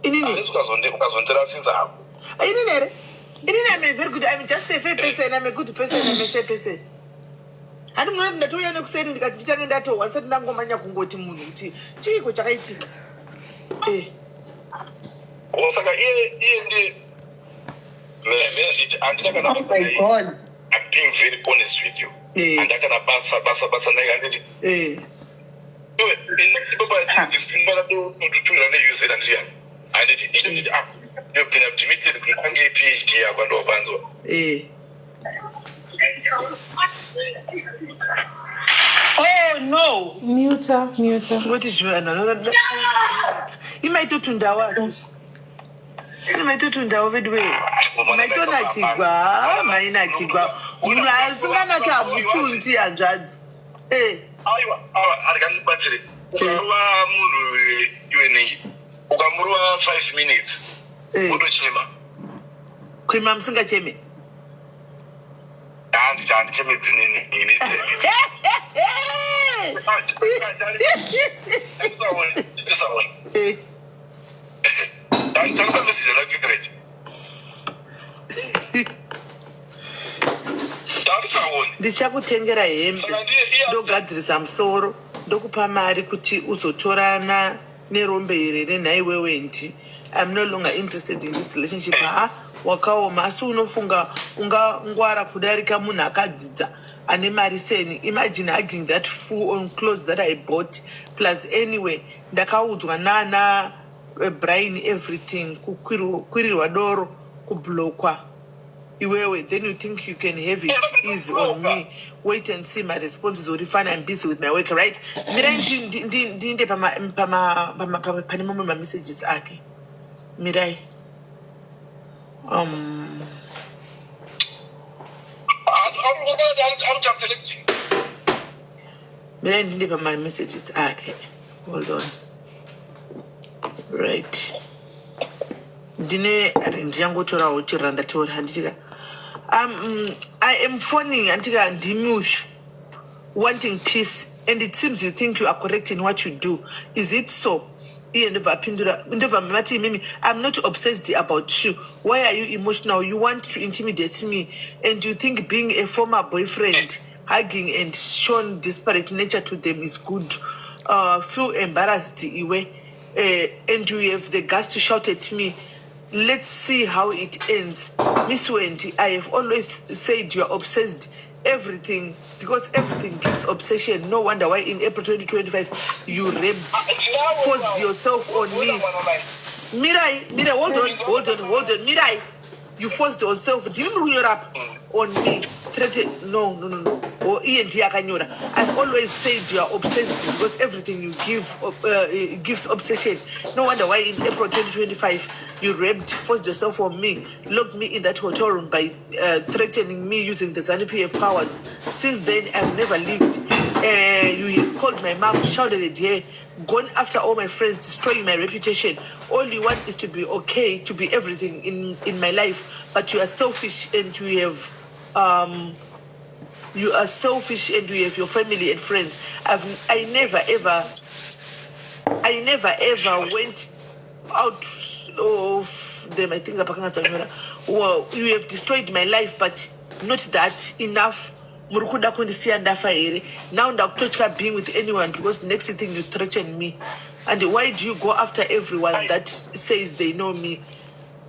Inini Hanisi ukazondirasisa hako. Inini here? Inini, I'm a very good, I'm just a fair person. I'm a good person, I'm a fair person. Handi munoti ndatouya nekuseri, ndikati nditange ndatohwa ndisati ndangomanya kungoti munhu kuti chiiko chakaitika. Oh, saka iye ndiye mira nditi handina kana Oh basa my naye. God. I'm being very honest with you. Handina kana basa naye, handiti? Iwe baba neUZ, handiti? Handiti icho ah, you've been admitted kuti ange PhD yako, andowapanzwa. Oh no. Muta, muta. Ngoti zvivanhu vanoda imaitotundawo, asi maitotundawo vedu we, maitonakigwa, mainakigwa. Munhu asinganaki hamutundi, hanzvadzi. Aiwa, arikandibatsire. Ukarova munhu, iwe nengi, ukamurova 5 minutes, utochema. Kuima musingacheme? Handiti handichemedzi nini. Tisaone. Tarisa message yandakikuitirechi, tarisaone. Ndichakutengera hembe, Saka ndiye ndogadzirisa musoro, ndokupa mari kuti uzotorana nerombe here nenhaiwe Wendi? I'm no longer interested in this relationship. Ha, wakaoma, asi unofunga ungangwara kudarika munhu akadzidza ane mari seni? Imagine hugging that full on clothes that I bought. Plus anyway, ndakaudzwa nana Brian everything, kukwirirwa doro, kublokwa iwewe. Then you think you can have it easy on me? Wait and see my response is already fine. I'm busy with my work, right? Mirai ndiinde pane mamwe mamessages ake. Mirai. Ari selecting. Mirai ndiinde pamamessages ake. Hold on. Right, ndine, ndichangotorawo chero randatora, handitika? I am phoning, handitika? Ndimushu wanting peace, and it seems you think you are correct in what you do. Is it so? Iye ndobva apindura, ndobva mati imimi, "I'm not obsessed about you. Why are you emotional? You want to intimidate me, and you think being a former boyfriend, hugging and shown desperate nature to them is good. Feel embarrassed iwe. And you have the guts to shout at me. Let's see how it ends. Miss Wendy, I have always said you are obsessed everything, because everything gives obsession. No wonder why in April 2025 you raped, forced yourself on me." Mirai, Mirai, hold on, hold on, hold on. Mirai, you forced yourself, ndimi muri kunyora apa, on me, threaten. No, no, no, no. Oh, iye ndiye akanyora. "I've always said you are obsessed because everything you give gives obsession. No wonder why in April 2025 you raped, forced yourself on me, locked me in that hotel room by threatening me using the ZANU PF powers. Since then I've never lived. You have called my mom, shouted at her, gone after all my friends, destroying my reputation. All you want is to be okay, to be everything in my life, but you are selfish and you have you are selfish and you have your family and friends. I never ever went out of them." I think apakangatsanyora. "Well, you have destroyed my life, but not that enough. Muri kuda kundisiya ndafa here? Now ndakutotya being with anyone because next thing you threaten me. And why do you go after everyone that says they know me?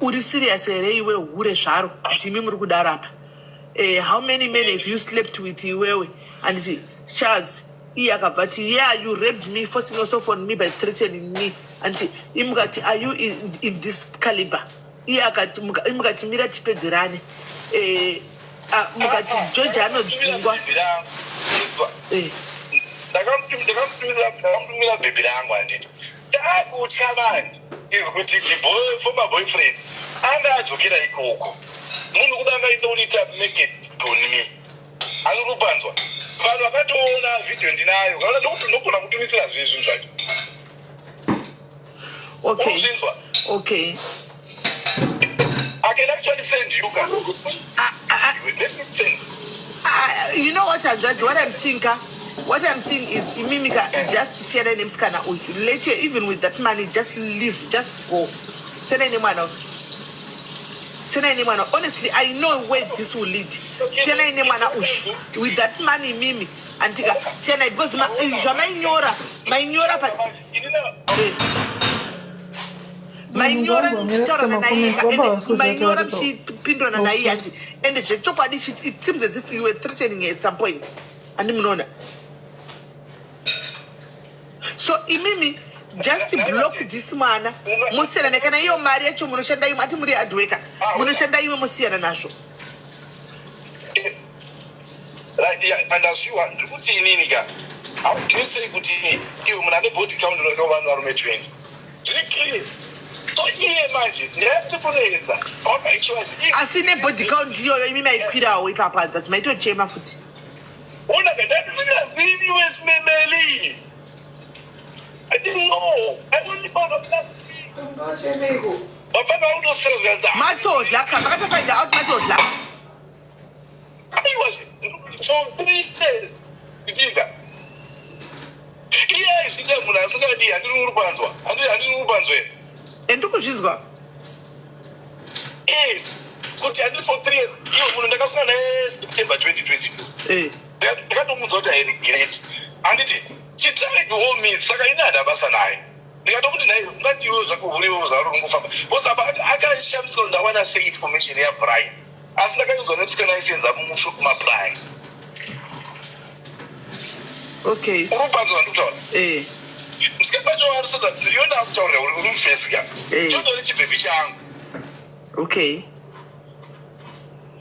Uri serious here iwe? Hure zvaro, ndimi muri kudaro apa. How many men have you slept with iwewe?" Anditi Charles iye akabva ati, "Yeah, you raped me, forcing yourself on me by threatening me." Anditi imukati, "Are you in this caliber?" Iye akati, imukati, "Mira tipedzerane." Mukati George anodzingwa. Ndakamutumira bhebhi rangu, handiti? Taakutya manje kuti the former boyfriend anga adzokera ikoko. Munhu kuda angaita kuita make it on me, ari kupanzwa. Vanhu vakatoona vhidhiyo, ndinayo kana ndogona kutumisira zve zvinhu zvacho. Okay. Unozvinzwa? Okay. I can actually send you ka. Let me send. You know what, Hanzvadzi, what I'm seeing ka, what I'm seeing is imimi ka, just siyana nemusikana uyu. Later, even with that money, just leave, just go. Siyanai nemwana uyu, siyanai nemwana. Honestly, I know where this will lead. Siyanai nemwana uyu with that money, mimi andika. Siyanai, because zvamainyora, mainyora pa mainyora muchitaurana naye, mainyora muchipindurana naye, handi? Ende zvechokwadi, it seems as if you were threatening her at some point, handi munoona? So imimi just block this mwana, musiyana. Kana iyo mari yacho munoshanda imwe, ati muri hard worker, munoshanda imwe, musiyana nazvo. Right, yeah, andazviwa. Ndiri kuti inini ka, how do you say kuti iwe munhu ane body count unoreka vanhu varume 20? Zviri clear. So iye manje nyaya kunetsa. Asi nebody count iyoyo, imi maikwirawo ipapo, hanzvadzi, maitochema futi. Unaka ndatisingazivi wesimemeli. I didn't know. I only found out last week. Vafana vautosera zvikanzi Matodla ka, makatofind out matodla. Aiwa, for 3 years ichiita iye aizviita munhu asingadi. Handiri uri panzwa? Handiri uri panzwa here? Endiri kuzvinzwa. Kuti handiri for 3 years, iwe munhu ndakafunga naye September 2022. Ndakatomuudza kuti I regret, handiti? She tried all means, saka ini handa basa naye. Ndikatomuti naye ungati iwewo zvako uriwo zvauri kungofamba, because apa akashamisika kuti ndawana sei information yaBrian, asi ndakaiudzwa nemusikana aisenza mushopu maBrian. Uri kupanzwa ndikutaura? Eh. Musikana wacho warisota iyo ndakutaurira uri mufesi ka. Chotori chibhebhi changu.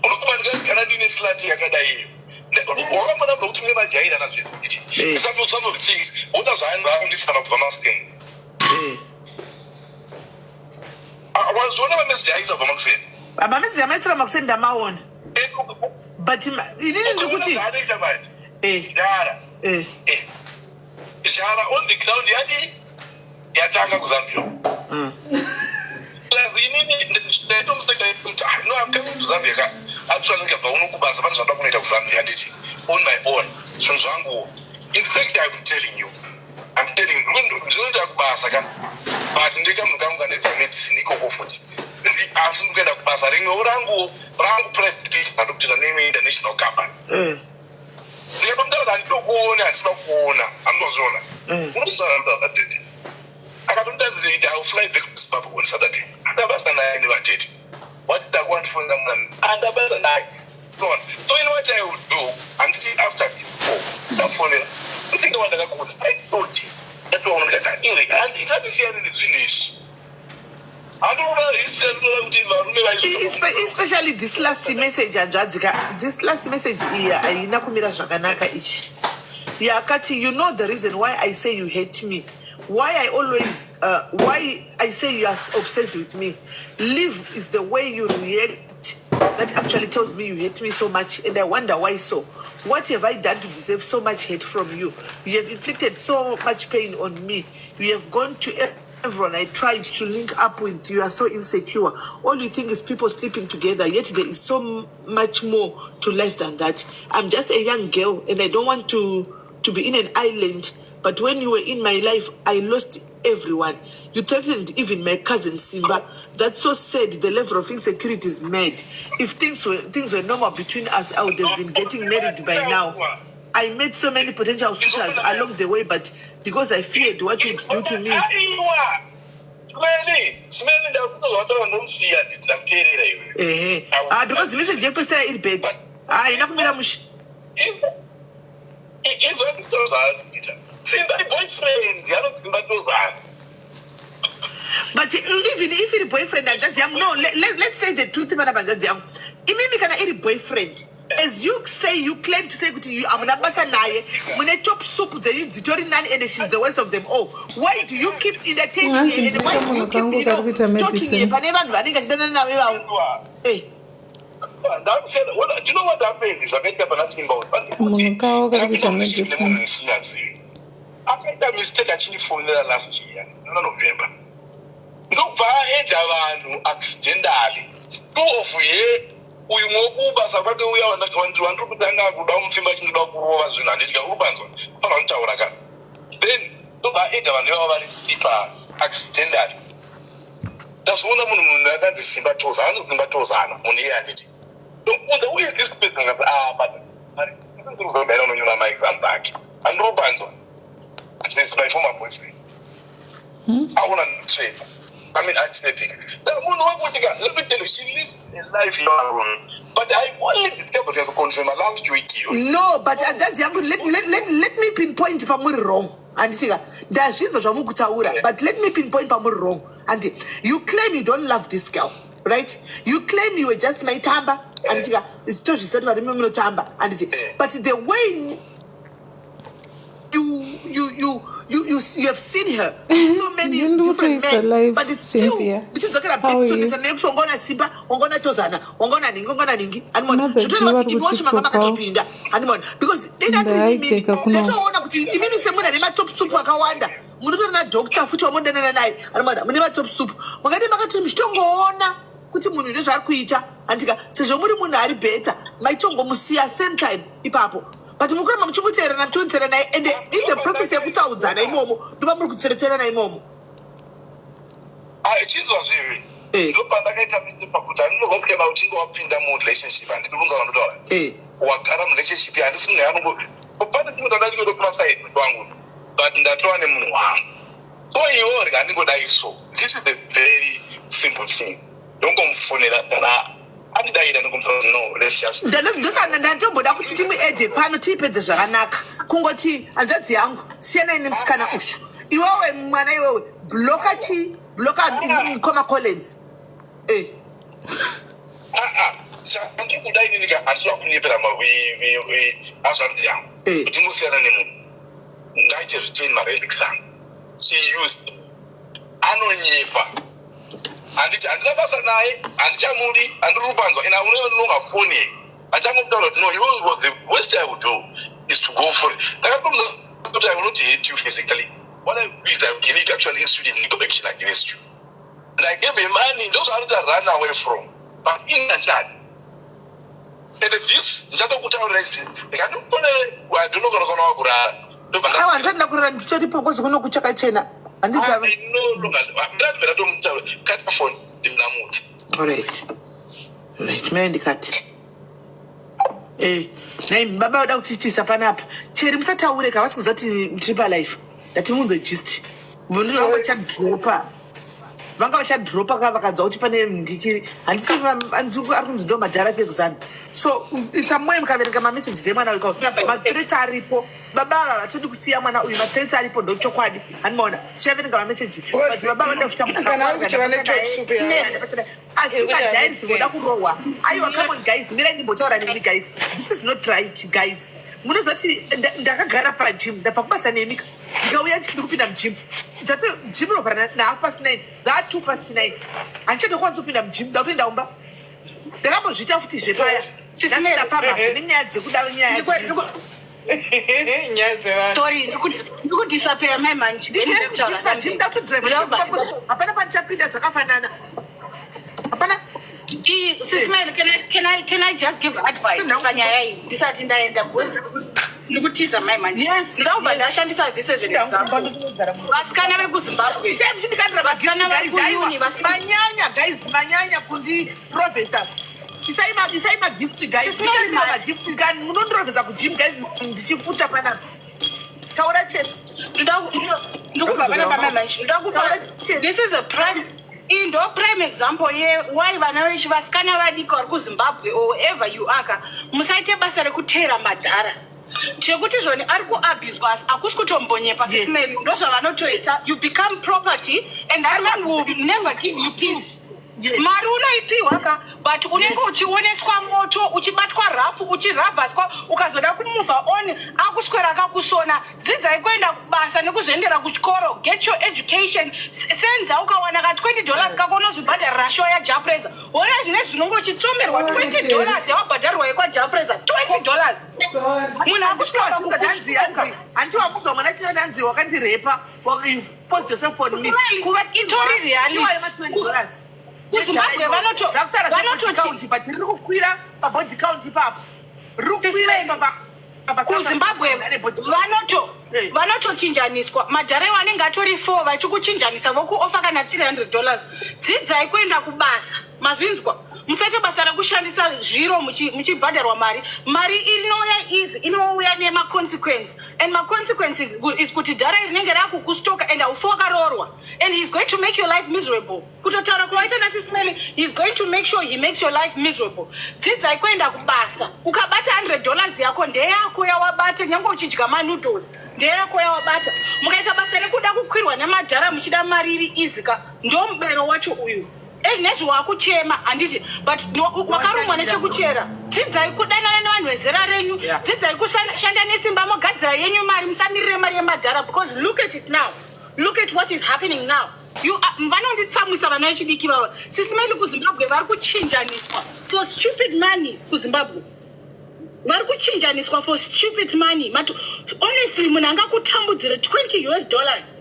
Unokuba ndikagara ndine slati yakadai iyo, wakambona kuti mune majaira nazvo. Some of the things ona zvaandisana kubva makuseni. Waziona mameseji aisa kubva makuseni? Mameseji amaisira makuseni ndamaona, but inini ndiri kuti Zvaanoita manje, zhara, zhara on the ground yadii, yatanga kuZambia. Plus inini ndaitomuseka kuti, "Ah, no, I'm coming to Zambia ka." Actually ndikabva uno kubasa, pane zvanoda kunoita kuZambia, handiti? On my own, zvinhu zvangu. In fact, I'm telling you, I'm telling you, ndinoita kubasa ka, but ndikamunhu kangu kanoita medicine ikoko futi. Asi ndikuenda kubasa rimwewo rangu, rangu private business, ndokutenda neimwe international company. Ndikatomutaura handitokuona, handisina kuona, andozviona. Unozviona vatete, akatomutaurira kuti I will fly back to Zimbabwe on Saturday. Handabasa naye nevatete wati ndakuwandifonera mwana, handabasa naye. Unoona? So you know what I will do, handiti? After this call ndafonera, ndinge wandakakuudza, I told you, ndatoona ndikati iwe ngatisiyane nezvinhu izvi, handikuda history, ndinoda kuti varume Especially this last message, hanzvadzi ka. This last message iyi haina kumira zvakanaka ichi, yakati, "You know the reason why I say you hate me, why I always why I say you are obsessed with me? Live is the way you react that actually tells me you hate me so much, and I wonder why. So what have I done to deserve so much hate from you? You have inflicted so much pain on me. You have gone to everyone I tried to link up with. You are so insecure. All you think is people sleeping together, yet there is so much more to life than that. I'm just a young girl and I don't want to be in an island. But when you were in my life, I lost everyone. You threatened even my cousin Simba. That's so sad. The level of insecurity is mad. If things were normal between us, I would have been getting married by now. I met so many potential suitors along the way, but because I feared what you would do to me." Aiwa, Simeni, Simeni, ndakutozvataura, ndomusiya, nditi ndakuteerera iwe. Ehe, ah, because message yekupesera iri bad. Ah, haina kumira mushe. Izvo nditozvaanoita Simba boyfriend, anoti Simba tozana. But even if iri boyfriend, hanzvadzi yangu, no, let's say the truth pana hanzvadzi yangu. Imimi kana iri boyfriend, as you say, you claim to say kuti hamuna basa naye, mune top soup dzenyu dzitori nani, and she's the worst of them all, why do you keep entertaining her and why do you keep stalking her pane vanhu vanenge achidanana navo ivavo? Do you know what happened? Zvakaitika pana Simba. Munhu kavo kari kuita medicine. Ndisingazivi akaita mistake achindifonera last year nona November, ndobva aedha vanhu accidentally, two of her, uyu mwokubasa kwake uya wandiri kutanga kuda kumupfimba, achindoda kurova zvinhu, handitya uri panzwa pana vanotaura ka. Then ndobva aedha vanhu ivavo vari ipa accidentally. Ndazoona munhu munhu akanzi Simba Toza, anonzi Simba Tozana munhu iye handiti. Ndomuudza who is this person akanzi ah but ndiri unonyora maexams ake. Andiri kupanzwa. This is my former boyfriend. Aona trip. I mean, actually, munhu wekuti ka, let me tell you, she lives a life yevarume. But I only discovered as a confirm last week iyo. No, but hanzvadzi yangu, let me pinpoint pamuri wrong, handisika ndazvinzwa zvamukutaura, but let me pinpoint pamuri wrong. Handi you claim you don't love this girl, right? You claim you were just maitamba, handisika tozvisa kuti varume munotamba, handiti? But the way you have seen her so many Ndinotoisa different men, live, but it's still Cynthia. ndichidzokera How back are to you? ndisana nekuti wangaona Simba, wangaona Tozana, wangaona nhingi, wangaona nhingi, handimona Mother zvotoreva G kuti imi wacho manga vari kuTikTok. makatopinda, handimona, because dai ndiri imimi Ndaipfeka kuno. ndatoona kuti imimi semunhu ane matop soup akawanda, munotori nadoctor futi wamunodanana naye, handimona mune matop soup, mungadi makati muchitongoona kuti munhu nezvaari kuita, handika sezvo muri munhu ari better, maitongomusiya same time ipapo, but mukuramba muchingoteerana, muchingoteerana naye, and in the process yekutaudzana imomo ndopa muri kutsereterana imomo. Ah, chinzwa zvivi. Ndopandakaita mistake pakuti handinozwa kuti kana uchinge wapinda murelationship, handidi kunza vandotaura. Wagara murelationship, handisi munhu yanongo pane chimwe ndandachikoto kumasaidi kwangu, but ndatova nemunhu wangu, so iwo rega ndingodai. So this is a very simple thing. Ndongomufonera, kana andidaira ndingomufonera, no, let's just Ndosana ndatomboda kuti timuedhe pano tiipedze zvakanaka. Kungoti hanzvadzi yangu, siyanai nemusikana ushu. Iwewe mwana, iwewe blocka chi blocka mukoma Collins. Aa, chandiri kuda inini ka, handisida kunyepera hazvanzi yangu kuti ngosiyana nemunhu ngaite retain marelics angu. She used, anonyepa, handiti handina basa naye, handichamudi, handiri kupanzwa ina unongafoni achangotaura kuti no, iwe was the worst I would do is to go for it. Ndakatomuza kuti I will not hate you physically. What I do is I can actually institute legal action against you, and I gave him money. Ndozvaanoita run away from, but inganjani. And this ndichatokutaurira izvi, ndikandikufonere, handinogona kana wakurara. Aiwa, handisati ndakurara, ndicharipo kozi kuno kuchakachena, handizave. Ndatomuta kata foni, ndinamutsa. Alright, mai ndikati nai baba vada kutiitisa panapa cheri musataure ka, vasi kuziva kuti tiri palife. Ndati munhu wegist vanga vachadropa, vanga vachadropa ka, vakanzwa kuti pane ngikiri, handisi ari kunzi ndo madhara chekuzana. So itsamuye mukaverenga mamessages emwana uyu, mathreats aripo. Baba ava vatodi kusiya mwana uyu, mathreats aripo, ndochokwadi, handimaona tichaverenga mameseji, but baba vada kuita. Kana ari kuti vane top soup yavo. Asingadairi voda kurohwa. Aiwa, come on guys, mirai ndimbotaura nemi guys. This is not right guys. Munoziva kuti ndakagara pagym, ndabva kubasa nemi, ndikauya ndiri kupinda mugym, dzape gym rovhara na9:30, dza9:02, handichatokwanisi kupinda mugym, ndakutoenda kumba. Ndakambozviita futi zvepaya ndasina pamazvo nenyaya dzekuda nyaya. Nyaya dzevanhu. Sorry, ndikudisappear mai manje. Pagym ndakutodrive, hapana pandichapinda zvakafanana, hapana. Sis Mel, can I just give advice panyaya iyi ndisati ndaenda? Because ndikutiza mai manje. Yes. Ndabva Yes. ndashandisa this as an example. Vasikana vekuZimbabwe. Vasikana vari kuuni, Manyanya guys, manyanya kundirovhesa. Isai magifts guys. Sis Mel, Magifts kani, munondirovhesa kugym guys, ndichifuta panapa. Taura chete. Ndikubva panapa mai manje. Ndoda kupa, this is a prime, iyi ndo prime example ye why vana vechi vasikana vadiki vari kuZimbabwe or wherever you are ka, musaite basa rekuteera madhara chekuti zvoni ari kuabhuzwa, asi hakusi kutombonyepa. Sis Mel, ndozvavanotoita. You become property and that man will never give you peace. Mari unoipiwa ka, but unenge uchioneswa moto, uchibatwa rafu, uchiravhaswa, ukazoda kumove on akuswera akakusona. Dzidzai kuenda kubasa nekuzviendera kuchikoro. Get your education. Senza, ukawana ka $20 kako, unozvibhadharira show yaJah Prayzah. Wona zvine zvinonge uchitsomerwa $20 yawabhadharirwa yekwaJah Prayzah, $20, munhu akusvika. Hanti wamunzwa mwana china nanzi wakandirepa, you post yourself on me. Itori reality. KuZimbabwe Count, but riri kukwira pabody count ipapo, riri kukwira ipapa. KuZimbabwe vanoto Vanotochinjaniswa madhara iwo anenge atori 4 vachikuchinjanisa vokuofa kana 300 dollars. Dzidzai kuenda kubasa, mazvinzwa? Musaite basa rekushandisa zviro muchibhadharwa mari. Mari inouya easy inouya nemaconsequence, and maconsequences is kuti dhara iri rinenge rakukustoka and haufi wakaroorwa, and he's going to make your life miserable. Kutotaura kuwaita naSis Melly, he's going to make sure he makes your life miserable. Dzidzai kuenda kubasa. Ukabata 100 dollars yako, ndeyako yawabata, nyange uchidya manoodles, ndeyako yawabata. Mukaita basa rekuda kukwirwa nemadhara muchida mari iri easy ka, ndo mubero wacho uyu. Ezvinezvi wakuchema, handiti? But no, wakarumwa nechekuchera. Dzidzai kudanana nevanhu vezera renyu. Dzidzai kushanda nesimba, mogadzira yenyu mari, musamirire mari yemadhara, because look at it now, look at what is happening now. You vanonditsamwisa vana vechidiki vava, Sis Melly. KuZimbabwe vari kuchinjaniswa for stupid money. KuZimbabwe vari kuchinjaniswa for stupid money. But honestly, munhu angakutambudzire 20 US dollars,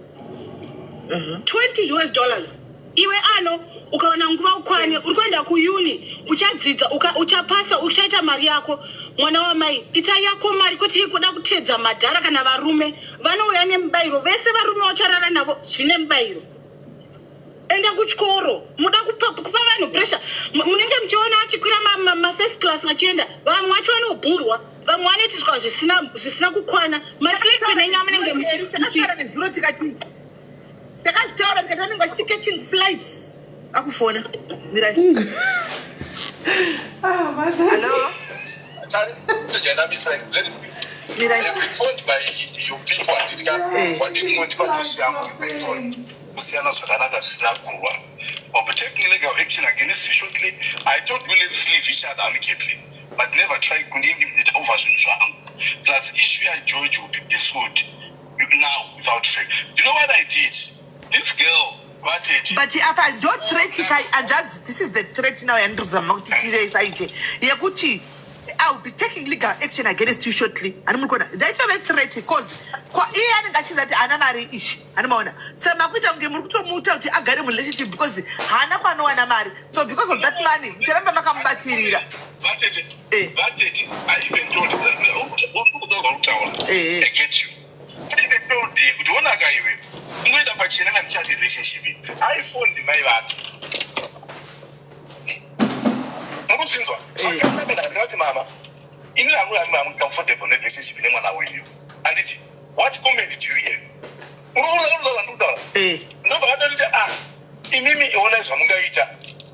20 US dollars, iwe ano ukawana nguva ukwane uri kuenda kuuni, uchadzidza, uchapasa, uchaita mari yako. Mwana wamai, ita yako mari, kwete yekuda kutedza madhara kana varume vanouya nemubayiro. Vese varume vacharara navo zvine mubayiro. Enda kuchikoro. Muda kupa vanhu pressure. Munenge muchiona vachikwira mafirst class vachienda, vamwe vacho vanobhurwa, vamwe vanoitiswa zvisina kukwana. Maslay queen enyu amunenge Takataura nezuro, tikati takazvitaura, tikati vanenge vachiti catching flights. Akufona, mirai. Ah, mother. Hello? Mirai. Phoned by your people, handiti? Wadingondipa test yangu kusiyana zvakanaka zvisina kurwa. I'll be taking legal action against you shortly. I told you let's leave each other amicably, but never try kundiintimidate over zvinhu zvangu. Plus issue yaGeorge will be pursued now without fail. Do you know what I did? This girl, vatete. But apa ndo threat kai, hanzvadzi. This is the threat now yandiri kuzama kuti tiresaite, yekuti I will be taking legal action against you shortly. Hani muri kuona ndaitove threat, cause iye anenge achiziva kuti haana mari ichi. Hani maona sa makuita kunge muri kutomuita kuti agare murelationship because haana kwaanowana mari. So because of that money mucharamba makamubatirira. Vatete, Eh. vatete, I even told, uri kutaura. Eh. I get you. I even told her kuti onaka iwe, ungoenda pachena kandichati relationship. Iphone mai vake, mukuzvinzwa? Eh. Ndakati, "Mama, ini hangu am comfortable nerelationship nemwana wenyu, handiti? What comment do you have?" Uri kutaura? Eh. Ndobva vatotiti, "Ah, imimi ionai zvamungaita,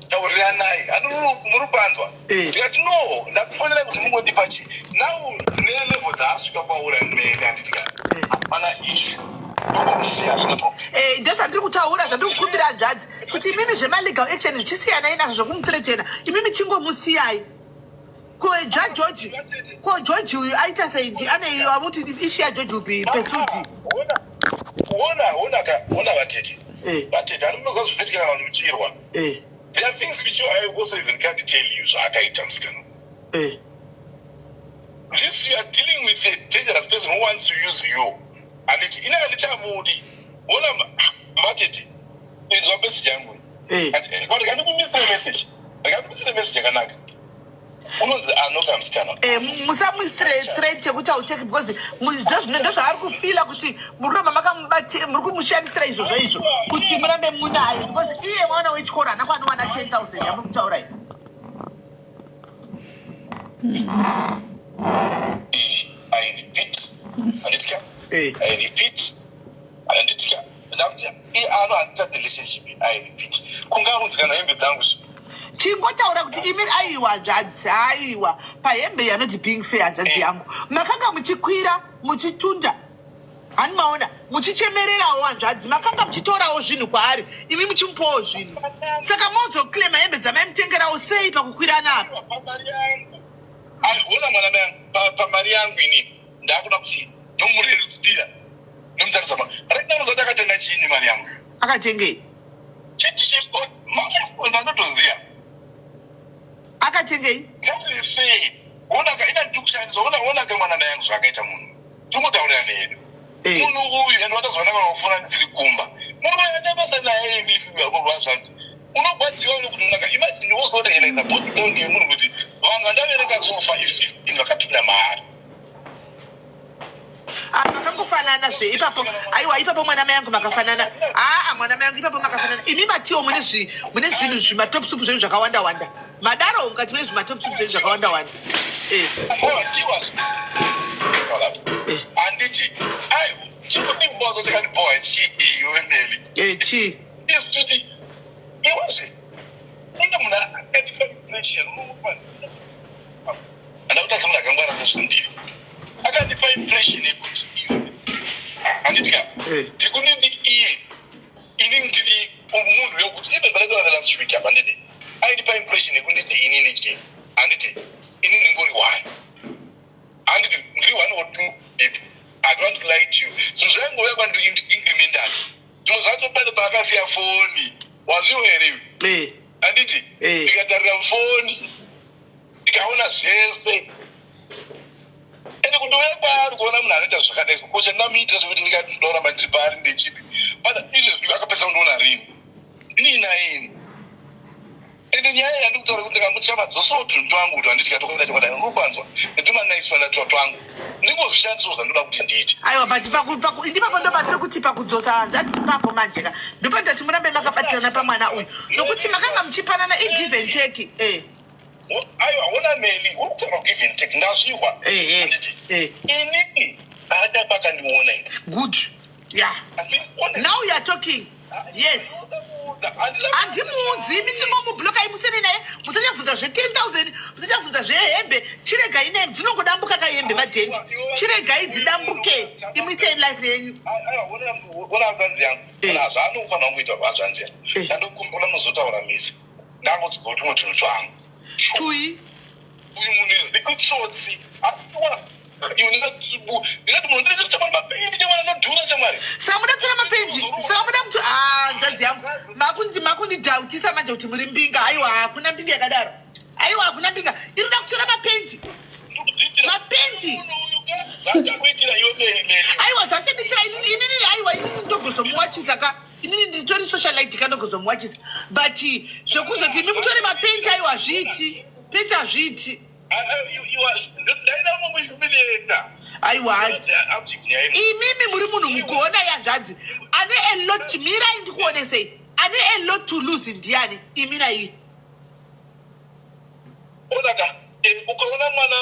tauriranai." Hani muri kupanzwa? Eh. Ndikati, "No, ndakufonera kuti mungondipa chi now nelevel dzaasvika kwaura mene, handiti ka? Hapana issue, ndokomusiya, hazvina problem." Eh, ndozvandiri kutaura, zvandiri kukumbira, hanzvadzi, kuti imimi zvemalegal action zvichisiyanai nazvo zvokumuthreatena. Imimi chingomusiyai. Ko zvaGeorge, ko George uyu aita sei? Ane amuti issue yaGeorge will be pursued. Ona, ona ka, ona vatete. Eh. Vatete, handimunozwa zvinoitika kana vanhu muchirwa. There are things which I also even can't tell you zvaakaita musikana. This, you are dealing with a dangerous person who wants to use you, handiti? Ine handichamudi. Ona vatete, inzwa message yangu. Rikandikumisire message, rikandikumisire message yakanaka. Unonzi anoka musikana. Eh, musamuisire threat yekuti hauteki, because ndozvaari kufeela kuti muri kuramba makamubati, muri kumushandisira izvozvo izvo kuti murambe munaye, because iye mwana wechikoro haana kwaanowana 10 000 yamuri kutaura iyi. I repeat, handitika? Eh. I repeat, handitika? Ndakuti iye ano handita relationship. I repeat, kungaunzi kana hembe dzangu. Chingotaura kuti imi, aiwa hanzvadzi, aiwa, pahembe yanoti being fair, hanzvadzi yangu, makanga muchikwira muchitunda, hani maona muchichemererawo hanzvadzi, makanga muchitorawo zvinhu kwaari, imi muchimupawo zvinhu, saka mozoclaima hembe dzamaimutengerawo sei pakukwirana apa? Pamari yangu, ona mwana yangu, pamari yangu inini ndakuda kuti ndomurerusira, ndomutarisa right now zati akatenga chiini mari yangu. Akatengei? Ndanotoziya. Akatengei? Ngatisei, onaka, ina ndiri kushandisa. Ona, onaka mwana yangu, zvaakaita munhu, tingotaurira nedu. Munhu uyu, and watazoona kana wafuna ndisiri kumba, munhu uyu ane basa naye. Zvanzi unogwadziwa nekuti unaka imagine wozorealiza body count yemunhu, kuti vanhu vandavereka sofa i15 vakapinda maari. Ah, makangofanana zve ipapo. Aiwa, ipapo mwana mai yangu makafanana. Aa, mwana mai yangu ipapo makafanana. Imi matiwo mune zvi mune zvinhu zvimatop soup zvenyu zvakawanda wanda. Madaro mukati mune zvimatop soup zvenyu zvakawanda wanda. Eh. Eh. Handiti, ai, chikundibhoza chakandibhowa chii iwe Neli? Eh, chii? Iwezve, kune munhu akatipa impression, unomupa Handakutadza munhu akangwara sezvandiri. Akandipa impression yekuti iwe handiti ka Eh. ndikunditi iye ini ndiri munhu wekuti even pandataura last week apa nditi aindipa impression yekunditi inini chii handiti ini ndingori one handiti ndiri one or two people I don't want to lie to you zvinhu zvaingouya kwandiri incrementally zvimwe zvacho pane paakasiya foni wazviwa here iwe Eh. handiti Eh. ndikatarira foni ndikaona zvese ende kundouya kwaari kuona munhu anoita zvakadai so ko chandingamuitira zvekuti ndingati ndoramba ndiri paari ndechipi but izvezvi akapesa kundiona rini inini naini ende nyaya yandiri kutaura kuti ndikamutsva madzosawo tunhu twangu kuti handiti katokadai tokadai unopanzwa netumanaiswa twangu ndingozvishandisawo zvandoda kuti ndiite Aiwa, but paku paku ndipapo ndo patiri kuti pakudzosa hanzvadzi ipapo manje ka. Ndopandati murambe makabatirana pamwana uyu. Nokuti makanga muchipanana i give and take. Eh. Aiwa, ona Meli, uri kutaura give and take, ndazvihwa. Handiti inini haata pakandiona ini. Good, yeah. Now you are talking. Yes, handimuudzi imi chingomubloka imusene naye, musachabvunza zve-10 000, musachabvunza zvehembe, chiregai naye, dzinongodambuka kahembe madhendi, chiregai dzidambuke, imuitei life yenyu. Ona hanzvanzi yangu, ona zvaanofanira kuita hanzvanzi yangu. Ndandokumbura muzotaura misi ndangodzoka tumwe tunhu twangu. Tui. Uyu munhu zikutsotsi, aiwa iwe, ndingati munhu ndiri mapendi chamwari anodhura chamwari. Saka muda kutora mapendi, saka muda kuti, ah, hanzvadzi yangu, makundidhautisa manje kuti muri mbinga. Aiwa, hakuna mbinga yakadaro, aiwa, hakuna mbinga inoda kutora mapendi, mapendi. Zvachakuitira iwe Meli, Meli. Aiwa, zvachanditira inini, inini, aiwa, inini ndogozomuwachisa ka, inini nditori socialite ka, ndogozomuwachisa, but zvekuzoti imi mutore mapendi, aiwa, hazviiti, pendi hazviiti. Ndaida mumuhumiliata. Aiwa, imimi muri munhu mukuona yanzvadzi ane a lot, mirai ndikuonesei, ane a lot to lose ndiani, imi naiye? Onaka, ukaona mwana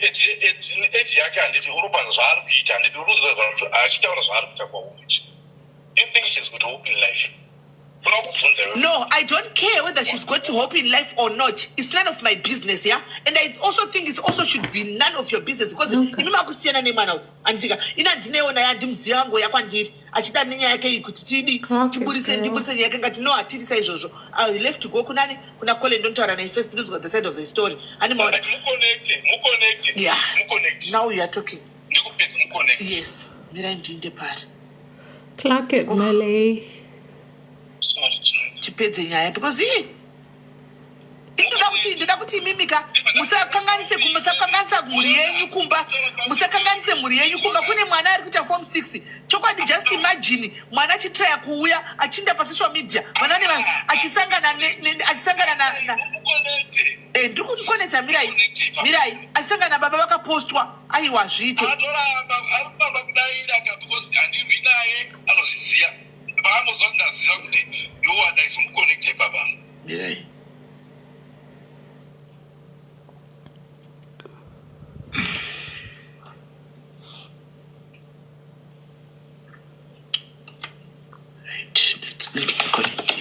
eji yake, handiti uri panza zvaari kuita, handiti uri achitaura zvaari kuita kwauri, you think she's got hope in life? Unoda kubvunza iwe. No, I don't care whether she's got hope in life or not. It's none of my business, yeah? And I also think it also should be none of your business because imi makusiyana nemwana uyu, handika? Ina handinewo naye, handimuziva, angoya kwandiri achida nenyaya yake iyi kuti tidi Clock it, tiburise girl. Ndiburise nyaya yake, ngati no, hatiti saizvozvo. I left to go kunani, kuna Colin, ndontaura naye first, ndonzwa the side of the story, handimaona? Muconnect, muconnect. Muconnect. Now you are talking. Ndikupedza, muconnect. Yes, mirai ndiinde pari. Clock it, Melly. Sorry, sorry. Tipedze nyaya because ii ndoda kuti imimika musakanganise, musakanganisa mhuri yenyu kumba, musakanganise mhuri yenyu kumba. Kune mwana ari kuita form 6, chokwadi. Just imagine mwana achitraya kuuya achiinda pasocial media, vana nevanhu achisangana achisangana na Muconnect. Ndiri kumukonetsa, mirai, mirai, achisangana nababa vakapostwa, aiwa, zviite. Atoramba, ari kuramba kudaira ka because handirwi naye, anozviziva. Paangozwa kuti ndaziva kuti iwo wadaiso, muconnecte baba. Mirai. Right, let's let me connect.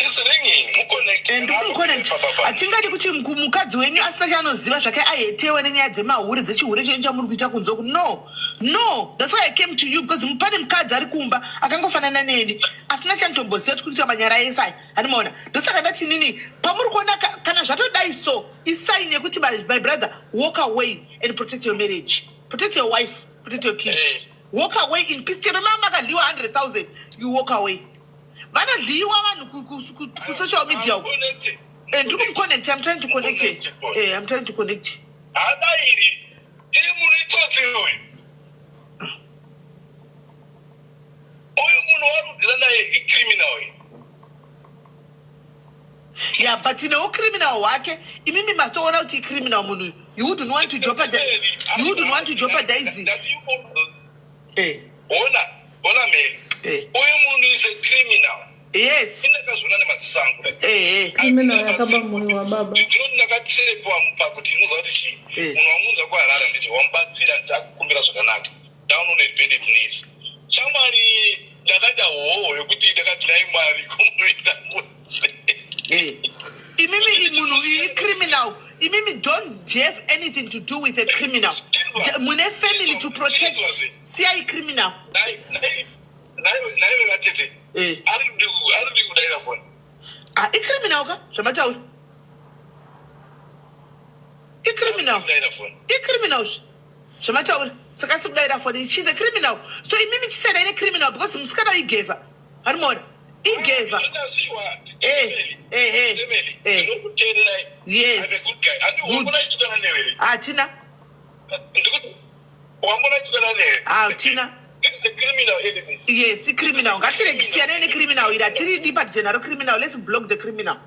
It's ringing, muconnect. Ndikumuconnect. Hatingadi kuti mukadzi wenyu asina chaanoziva zvake ahetewe nenyaya dzemahure, dzechihure chenyu chamuri kuita kunze uku. No, no, that's why I came to you, because pane mukadzi ari kumba akangofanana neni asina chanotomboziva kuti kuita manyara ese aya, handimaona? Ndosaka ndati nini pamuri kuona kana zvatodai so, isign yekuti my brother, walk away and protect your marriage, protect your wife, protect your kids. Walk away in peace. Chero mama akadliwa 100 000, you walk away. Vanodliwa vanhu kusocial media uku. Ndiri kumuconnect, I'm trying to connect. I'm trying to connect. Hadairi, iri munhu itsotsi uyu. Uyu munhu warudzira naye icriminal uyu. Yeah, but neucriminal hwake imimi matoona kuti icriminal munhu uyu. You wouldn't want to jeopardize, you wouldn't want to jeopardize. Eh. Ona, ona Mary. Eh. Uyu munhu is a criminal. Yes. Indakazviona nemaziso angu. Eh, eh. Criminal yakaba moyo wababa. Ndinoti ndakacherepewa pakuti unoziva kuti chii. Eh. Munhu wamuunza kuHarare nditi wamubatsira nditi akukumbira zvakanaka. Down on a bended knees. Shamwari ndakada hoho yekuti ndakati nhai Mwari kumuita Eh. Imimi munhu icriminal. Imimi don't have anything to do with a criminal. Mune family to protect. Siyai criminal. Naive vatete. Eh. Ari kudaira foni. Ah, icriminal ka zvamataura. Icriminal. Icriminal. Zvamataura. Saka asi kudaira foni. She's a criminal. So imimi chisaidai necriminal because musikana igeva. Hanimona. Igeva. Eh, eh, eh. Eh. Yes. Good. Hatina. Hatina. Yes, icriminal. Ngatiregisiyanei necriminal iri. Hatiridi padhuze naro criminal. Let's block the criminal.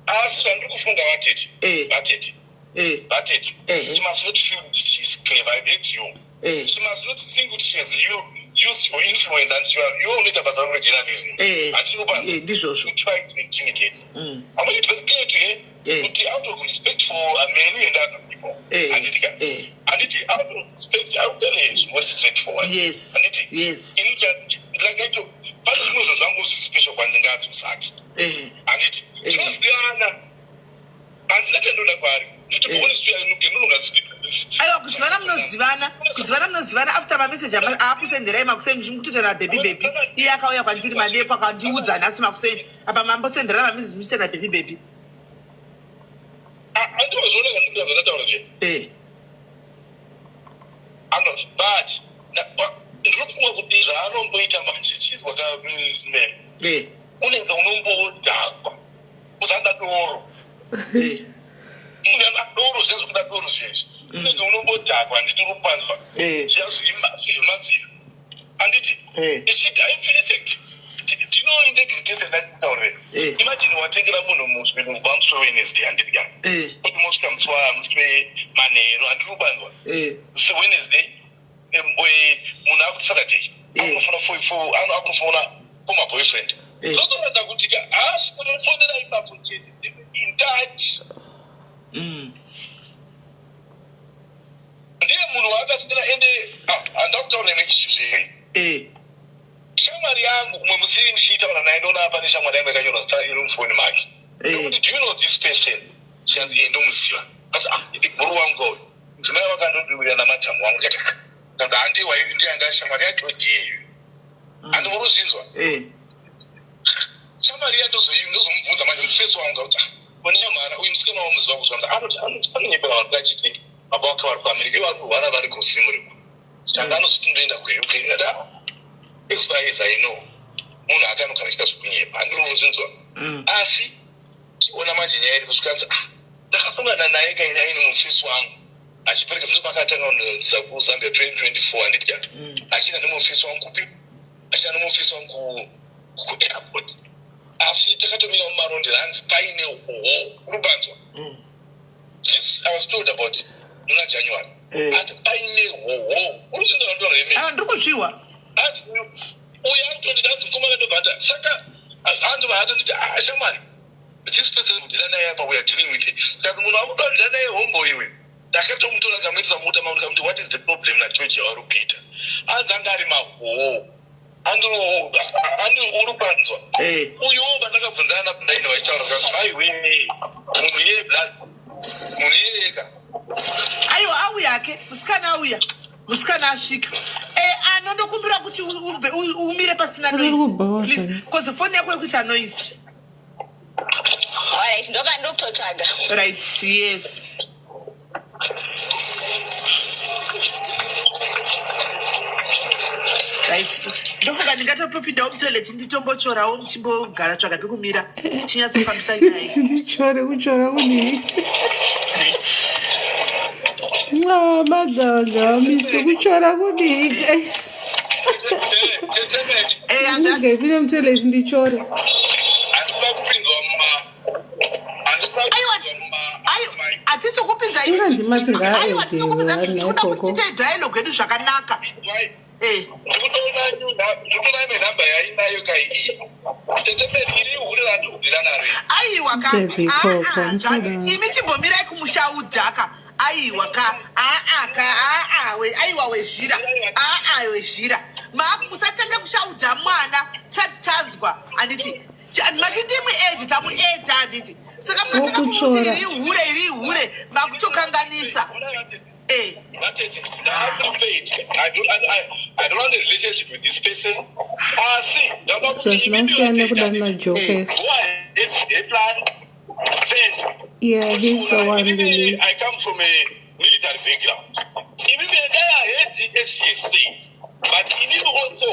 Asi zvandiri kufunga vatete. Eh. Vatete. Eh. Vatete. Eh. She must not feel that she is clever. I hate you. Eh. She must not think that she has you use your influence and you are you unoita basa rako rejournalism. Eh. Handiri kupa. Eh, ndizvozvo. You try to intimidate. I'm going to be clear to her. Eh. Kuti out of respect for Mary and other people. Eh. Handiti ka. Eh. Handiti out of respect I will tell her it's more straightforward. Yes. Handiti. Yes. Ini ndakaito pane zvimwe zvinhu zvangu zviri special kwandingadzosaki. Eh. Handiti. Eh. Tinoziyana. Handina chandoda kwaari. Nditi Eh. honestly ndinonga Aiwa, kuzivana munozivana, kuzivana munozivana after mameseji aakusenderai makuseni muchimutotana baby baby. Iye akauya kwandiri madeko akandiudza nhasi makuseni apa mambosendera mameseji muchitana baby baby. Andivazviona kandikuda zvandataura che. Eh. Ano but ndinofunga kuti zvaanomboita manje chizwa kamene. Eh. Unenge unombodhakwa. Uzanda doro. Eh. Munhu anoda doro zviya zvekuda doro zviya. Unenge unombodhakwa handiti uri kupanzwa. Eh. Zviya zviri massive massive. Handiti? Eh. Ichiti I feel effect. Do you know integrity yese ndakutaurira? Eh. Imagine watengera munhu muzvinhu kubva musi weWednesday handiti ka? Eh. Kuti mosvika musi wa musi wemanheru handiri kubanzwa. Eh. Musi weWednesday munhu akuti Saturday Eh. akunofona for akunofona former boyfriend. Eh. Zvotoratidza kuti ka haasi kunofonera ipapo chete. In touch. Ndiye munhu waakasiyana ende handida kutaura neissue zve. Eh. Shamwari yangu umwe musi ndichitaura naye ndoona pane shamwari yangu yakanyorwa zita iri mufoni make. Eh. Ndokuti do you know this person? She has eh ndomuziva. Akati ah ndi bhuru wangu uyu. Mudzimai wakandodiwira namadhamu wangu ndikati ah ndanga handiwa ndiye anga shamwari yacho ndiyeyu. Handi muri kuzvinzwa? Eh. Shamwari iya ndozomubvunza manje mufesi wangu kuti ah one mhara uyu musikana wamuziva kuzvanza anoti anonyepera vanhu kachiti baba wake vari kuAmerica ivo vari kurwara vari kuZimri. Saka anozoti ndoenda kuUK ndikati ah as far as I know munhu akanogara achiita zvekunyepa handiri kuzvinzwa. Asi chiona manje nyaya iri kusvika anzi ah ndakasangana naye kaini aine mufesi wangu achiperekedza ndopakatanga kunondisa kuZambia 2024 handiti ka achienda nemufesi wangu kupi achienda nemufesi wangu kuairport asi takatomira mumarondera hanzi paine ho uri kubanzwa. This I was told about muna January. Eh. Ati paine hoho uri kuzinzwa ndoreme. Aiwa, ndiri kuzviwa. Hanzi uyu anotonditi hanzi mukomana ndobva saka andobva atonditi ah shamwari this person kudhila naye apa we are dealing with it kati munhu akuda kudhila naye hombo iwe ndakatomutora ndikamuendesa mota mangu ndikamuti what is the problem naGeorge yavari kuita hanzi anga ari mahoho andi uri kupanzwa. Eh. Uyuwo vandakabvunzana naBrain vachitaura kanzi aiwe munhu iye blood munhu iyeyeka. Aiwa, auya ake musikana auya, musikana asvika. Eh, anondokumbira kuti ubve umire pasina Ari noise. kubhawa Please, zvake. because foni yako iri kuita noise. Alright, ndoba ndokutotsvaga. Right, yes. Right, ndofunga ndingatopopindawo mutoilet nditombochorawo muchimbogara tsvaga pekumira tinyatsofambisa nyaya. Ndichore kuchora kudii? Right. Nxa madhanga miswe kuchora kudii guys? Eh, Ndizikaipinda mutoilet ndichore. Handikuda kupinzwa. Hatisi kupinza Inga ndimati Aiwa, hatisi kupinza ngaaedhewe tikuda kuti ikoko. tiite dialogue yedu zvakanaka. Eh. Ndikutoona ndikutoona imwe nhamba yainayo kai iyi. Tete Mary iri hure randikubvira naro iri. Aiwa ka. Tete ikoko, Ah, ah, musadaro. hanzvadzi, imi chimbomirai kumushaudhaka. Aiwa ka. Aa ka. Aa we aiwa wezhira. Aa wezhira. Ma musatanga kushaudha mwana tisati tanzwa. Handiti. Makiti muedhi tamuedha handiti. Saka munotanga kumuti Wokutyora. iri hure iri hure makutokanganisa. Eh. Vatete, ndaaprepaid. I don't, I don't want a relationship with this person. Asi, ndauda kuti Zvazvina imimi kusiyana vatete, nekuda najokes. Go ahead, a plan, first. Yeah, he's the one, Lily. I come from a military background. Imimi endai ahead as she has said. But inini also,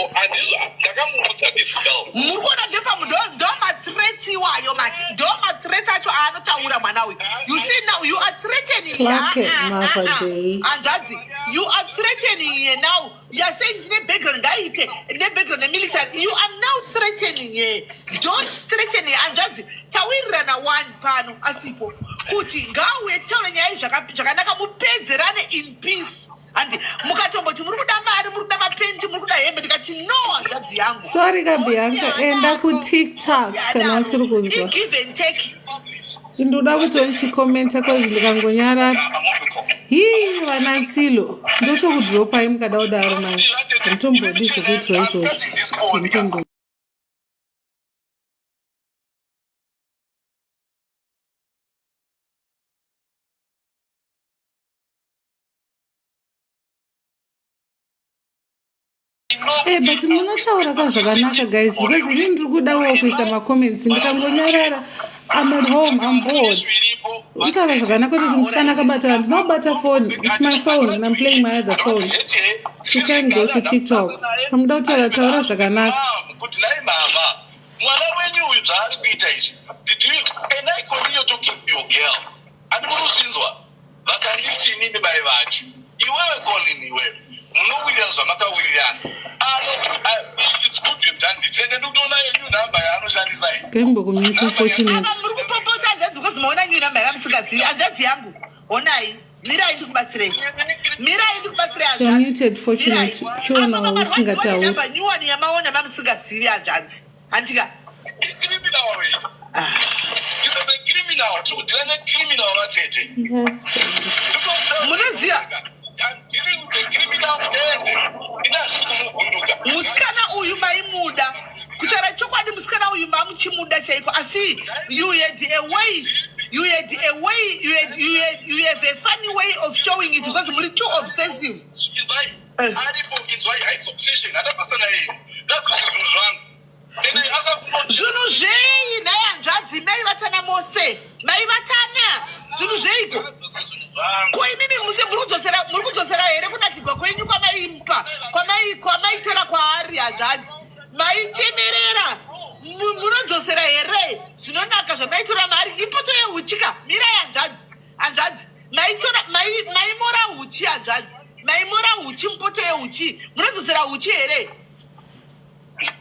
ndakamuudza this girl. Muri kuona ndepamu ndo mathreats iwayo manje ndo mathreats acho aanotaura mwana uyu. You see now you are threatening Clark Ah, ah, Mava ah, ah. Day. Hanzvadzi, you are threatening here now. You are saying ndine background ngaiite ndine background nemilitary. You are now threatening here. Don't threaten here hanzvadzi. Tawirirana one pano asipo kuti ngauye taura nyaya iyi zvakanaka mupedzerane in peace. Handi mukatomboti muri kuda mari muri kuda mapenti muri kuda hembe ndikati no hanzvadzi yangu. Sorry ka Bianca, enda kuTikTok kana usiri kunzwa. I-give and take. Ndoda kuti uchikomenta cause ndikangonyarara. Hii vana Tsilo, ndotokudropai mukada kudaro manje. Handitombodi zvekuitirwa izvozvo. Handitombo. Hey, but munotaura ka zvakanaka guys because ini ndiri kudawo kuisa macomments ndikangonyarara. I'm at home, I'm bored. Unotaura zvakanaka kuti musikana akabata handinobata phone. It's my phone and I'm playing my other phone. She can go to TikTok. Pamuda kutaura taura zvakanaka. Kuti nai mama mwana wenyu uyu zvaari kuita izvi, did you can I continue talking to your girl? Andi muri kuzvinzwa vakanditi inini mai vacho iwewe Colin iwewe munowirirana zvamakawirirana ano. It's good you've done this ende ndikutoona yenyu nhamba yaanoshandisa iyi. Ngaimbokumute Fortunate. Apa muri kupopota hanzvadzi because maona new number yavamusingazivi. Hanzvadzi yangu honai, mirai ndikubatsirei, mirai ndikubatsirei. You're Hanzvadzi muted, Fortunate. Chiona usingatauri. Namba nyuwani yamaona mamusingazivi hanzvadzi handika. Criminal iyi. It is a criminal tikudeala necriminal vatete. Yes, baby. Munoziva I'm dealing with a criminal ende ina handisi kumuvhunduka. Musikana uyu maimuda, kutaura chokwadi musikana uyu mamuchimuda chaiko, asi you had a way you had a way you had, you had, you have a funny way of showing it because muri too obsessive. Inzwai. Aripo, inzwai, haisi obsession handabasa naye, ndabvisa zvinhu zvangu ende akakuno. Zvinhu zvei nhai hanzvadzi? Maivatana mose, maivatana, zvinhu zveiko? Ko imimi muri kudzosera here kunakirwa kwenyu kwamaipa kwamaitora kwaari hanzvadzi? Maichemerera. Munodzosera here zvinonaka zvamaitora mari ipoto yehuchika? Mirai hanzvadzi, hanzvadzi, maitora maimora huchi hanzvadzi, maimora huchi mupoto yehuchi. Munodzosera huchi here?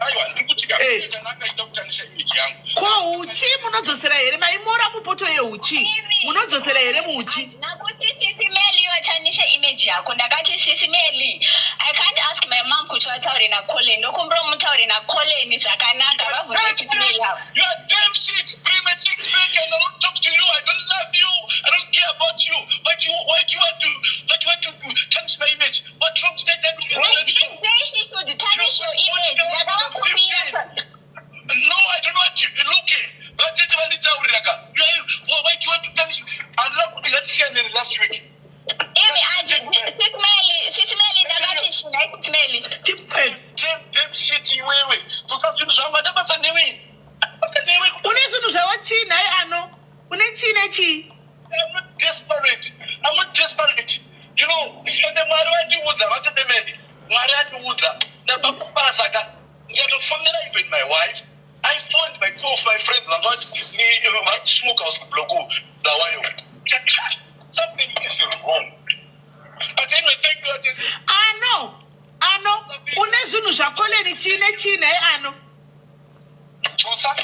Aiwa, ndiri kuti Eh. kanaka ida kutandisha image yangu. Ko huchi munodzosera here? Maimora mupoto yehuchi, munodzosera here muhuchi? Handina kuti Sisi Meli vatanishe image yako. Ndakati Sisi Meli, I can't ask my mom kuti vataure naColin. Ndokumbira mutaure naColin zvakanaka vabvunze Sisi Meli avo. You are damn shit. Bring my things back and I don't talk to you. I don't love you. I don't care about you. But you, why do you want to, why do you want to tarnish my image? What wrong did I do? I didn't say she should tarnish your image. Ndakavakumbira. No, I don't want you. Look, vatete vanditaurira ka. Why do you want to tarnish? Handina kuti ngatisiyane last week. Imi ati Sisi Meli, Sisi Meli ndakati chinai Sisi Meli. Damn, damn shit iwewe. Tsotsa zvinhu zvangu handabasa newe. Newe. Une zvinhu zvavo chii nhai? Ano une chii nechii? I'm not desperate. I'm not desperate. Ende Mwari vandiudza vatetemeni. Mwari andiudza. Ndabva kubasa ka. Ndikatofonera even my wife. I phoned my two of my friends vanga vati vari kusmoke house kubloku lawayo. Something is wrong. But anyway, thank you. Atete. Ano ano une zvinhu zvaColin chii nechii nhai ano? Chosa.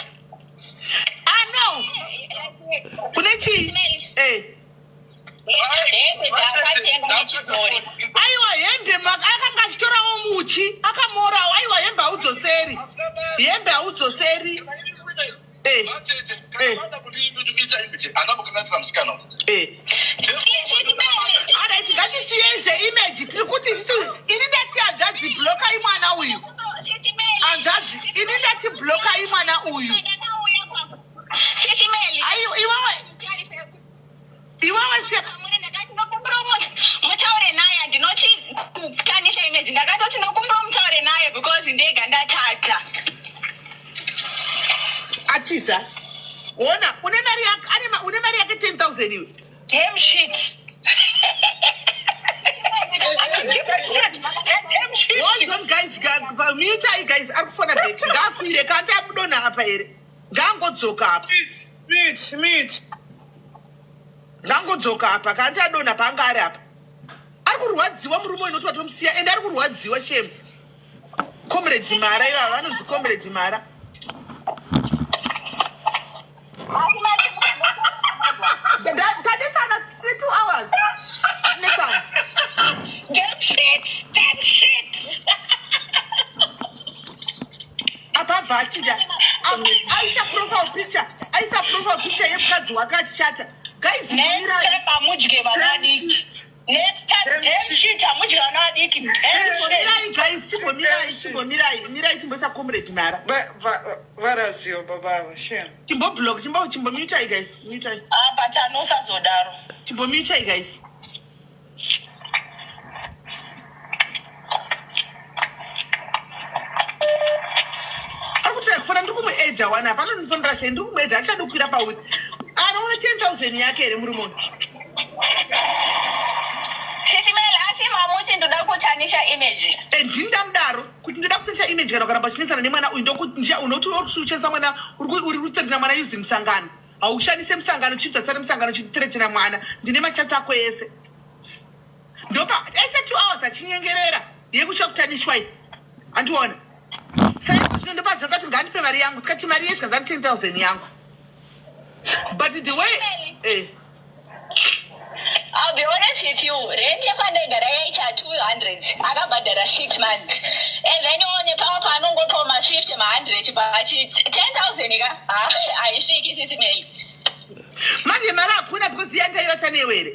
Ano une chii? Meli. Eh. Hembe dzaakatenga nechidhori. Aiwa hembe akanga achitorawo muchi akamorawo. Aiwa hembe haudzoseri, hembe haudzoseri. Eh. Eh. Eh. Alright, ngatisiyei zveimage. Tiri kuti isusu, ini ndati hanzvadzi blokai mwana uyu. Hanzvadzi, ini ndati blokai mwana uyu. Aiwa, iwewe iwewe siya Mutaure naye. Handinoti kutanisha image, ndakatoti ndokumbira mutaure naye because ndega ndatata. Atiza ona une mari yake, une mari yake 10,000 iwe. Damn shit. I don't give a shit. That damn shit. Hold on guys, mutai guys, ari kufona back. Ngaakwire kanti amudonha apa here, ngaangodzoka apa. Mute, mute. Ngangodzoka apa kanti adonha paanga ari apa. Ari kurwadziwa murume uyu, noti vatomusiya, ende ari kurwadziwa shame. Comrade Mara ivava vanonzi Comrade Mara. Tanetsana tine 2 hours tinetsana. Damn shit. Damn shit. Apa abva achida aisa profile picture, aisa profile picture yemukadzi wake achichata. Guys, Next mirai. time amudye vana vadiki. Next time, Damn damn shit. shit, amudye vana vadiki. Damn Chimbomirai shit. guys, chimbomirai, chimbomirai, mirai chimboisa Comrade Mara. Varaziwa baba ava, shame. Chimboblock, chimbomutai guys, mutai. Ah, but anosazodaro. Chimbomutai guys. Ari kuti kufona ndiri kumuedha wani apa, anondifonera sei? Ndiri kumuedha, achada kukwira pauri. Anoona 10,000 yake here murume uyu? Sisi Mel, asi mamuti ndoda kutanisha image. Ndini ndamudaro kuti ndoda kutanisha image kana ukaramba uchinetsana nemwana uyu. Unoti uri kuchesa mwana, uri kuthreatena mwana using musangano. Haushandise musangano, uchibva sare musangano uchithreatena mwana. Ndine machats ako ese. Ndopa aisa 2 hours achinyengerera yekutya kutanishwa iyi, handiona saizvo. Zvino ndopaziva kuti ngandipe mari yangu. Tikati mari yezvikazani 10,000 yangu, but the way I'll be honest with you, rent yepandaigara yaita 200, akabhadhara 6 months. And then one pamwe paanongopawo ma50, ma100, but 10,000 ka haisviki, Sisi Meli. Manje mari hakuna because yandaivatsa newe here?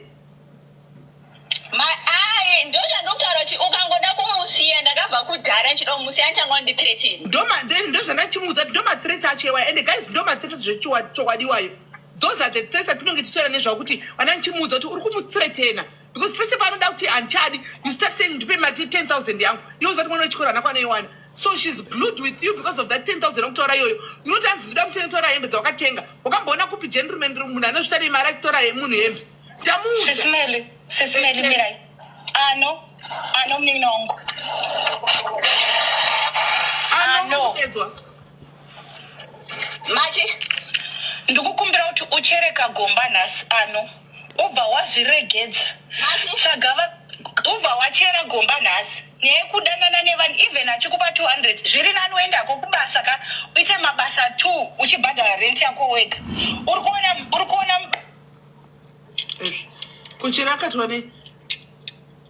Ai, ndo zvandokutaura kuti ukangoda kumusiya, ndakabva kudhara ndichida kumusiya, ndichanga ndi13. Ndozvandachimuudza kuti ndo mathreats acho iwayo. Ende guys, ndo mathreats zvechokwadiwayo. Those are the threats atinonge tichitaura nezvavo, kuti vana ndichimuudza kuti uri kumuthreatena because pese paanoda kuti handichadi, you start saying ndipe mati 10,000 yangu. Iwe uzati mwana wechikoro hana kwanoiwana, so she's glued with you because of that 10,000 akutaura iyoyo. Unoti hanzi ndoda mutengetora hembe dzawakatenga. Wakamboona kupi gentleman, munhu anozvita nemari achitora munhu hembe? Tamuudza. Sisi Meli, Sisi Meli, mirai. Ano, ano munin'ina wangu. Ano. Anopedzwa. Mati. Ndikukumbira kuti uchereka gomba nhasi ano, ubva wazviregedza. Tsvaga ubva wachera gomba nhasi. Nyaya yekudanana nevanhu, even achikupa 200, zviri nani uendako kubasa ka, uite mabasa 2 uchibhadhara rent yako wega. Uri kuona, uri kuona. Kuchera akatwa nei?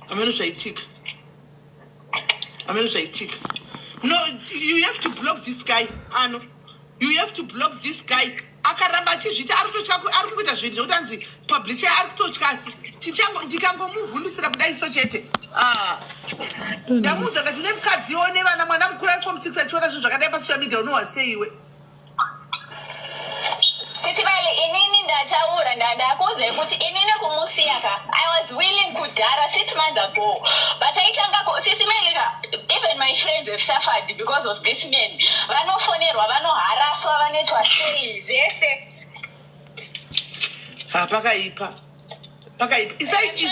Hameno zvaitika, hameno zvaitika. No, you have to block this guy. Ano, you have to block this guy. Akaramba achizviita, ari kutotya, ari kungoita zvinhu zvekuti anzi publisher, ari kutotya. Asi ndikangomuvhundusira kudai so chete. Ah. Ndamuudza kati une mukadziwo nevana, mwana mukuru ari form 6, achiona zvinhu zvakadai pasocial media, unohwa seiwe? Sisi Meli, inini ndataura, ndandakuudzai kuti inini kumusiya ka, I was willing kudhara 6 months ago, but aitanga Sisi Meli ka, even my friends have suffered because of this man. Vanofonerwa, vanoharaswa, vanoitwa sei zvese. Ha, pakaipa, pakaipa. Isai I'm sure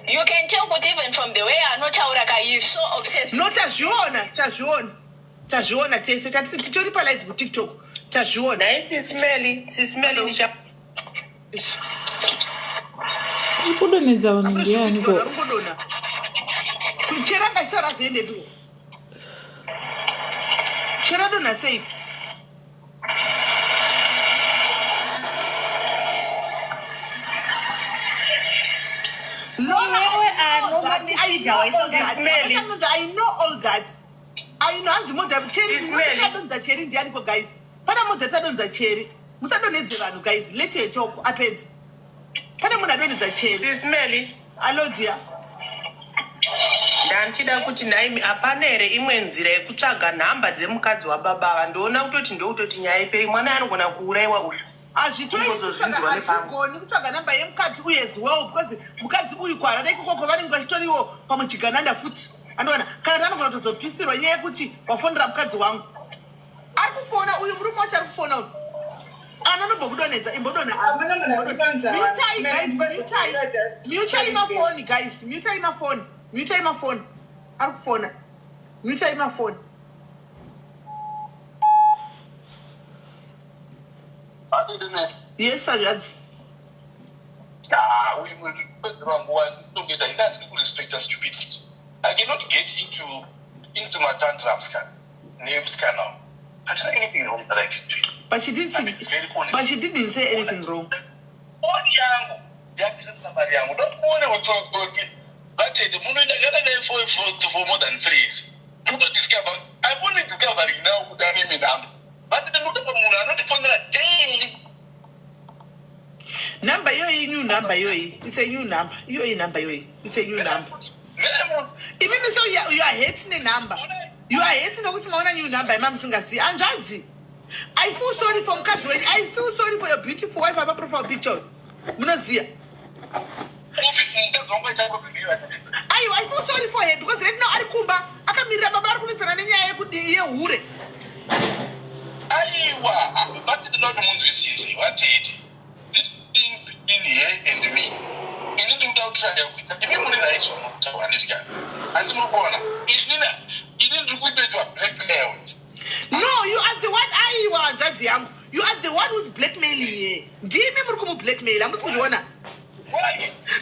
you can tell kuti even from the way anotaura ka, he is so obsessed. No, tazviona, tazviona, tazviona tese. Titori palive kuTikTok, tazviona. Nhai Sisi Meli, Sisi Meli, nisha Ari kudonhedza vanhu ndiani ko? Arikungodonha chera, ngachitaura zviendepiwo. Chera donha sei? all that. I know all that. Smelly. I know all that. I know hanzi modha cheri Sis Melly. adonza cheri ndianiko guys. Pana modha adonza cheri. Musadonedze vanhu guys. Let her talk apedze. Pane munhu adonedza cheri. Sis Melly. Hello dear. Ndandichida kuti nhaimi hapana here imwe nzira yekutsvaga nhamba dzemukadzi wababa ava ndoona kutoti ndokutoti nyaya iperi mwana anogona kuurayiwa uyu. Kungozozvinzwa nepamwe. Hazvigoni kutsvaga namba yemukadzi uyu as well because mukadzi uyu kwarara ikokoko vanenge vachitoriwo pamwe chigananda futi andoona kana kuti anogona kutozopisirwa nyaya yekuti wafonera mukadzi wangu ari kufona uyu murume wacho ari kufona uyu ana anombokudonedza imbodona. Mutai guys, mutai, mutai mafoni guys, mutai mafoni, mutai mafoni, ari kufona, mutai mafoni. Yes, hazvadzi. Ah, uyu munhu kupedzerwa nguva ndinongoita ini handidi kurespecta stupidity. I cannot get into matantrums ka nemusikana hatina anything wrong that I did to you. But she did I'm very honest. But she didn't say anything wrong. Foni yangu yakushandisa mari yangu ndokuone utsotsi. Vatete munoenda kana naye for more than 3 years, munodiscover, I'm only discovering now kuti ane minhamba. Vatete, ndikuti munhu anondifonera daily. Number iyoyi, new number iyoyi, it's a new number iyoyi, number iyoyi, it's a new number. Imimi, so you are hating a number, you are hating nokuti maona new number ima musingazivi. Hanzvadzi, I feel sorry for mukadzi wenyu. I feel sorry for your beautiful wife apa profile picture, munoziva. Mukadzi wangu aita problem iyo, vatete. Aiwa, I feel sorry for her because right now ari kumba akamirira baba ari kunetsana nenyaya yekudi yehure. Aiwa, vatete, ndoda kuti munzwisise, vatete, this thing between her and me, ini ndikuda kutraya kuita imi muri right zvamurikutaura nditya asi muri kuona ini ndiri kuitoitwa blackmailed. No, you are the one. Aiwa, hanzvadzi yangu, you are the one who's blackmailing her. Ndimi muri kumublackmail, hamusi kuzviona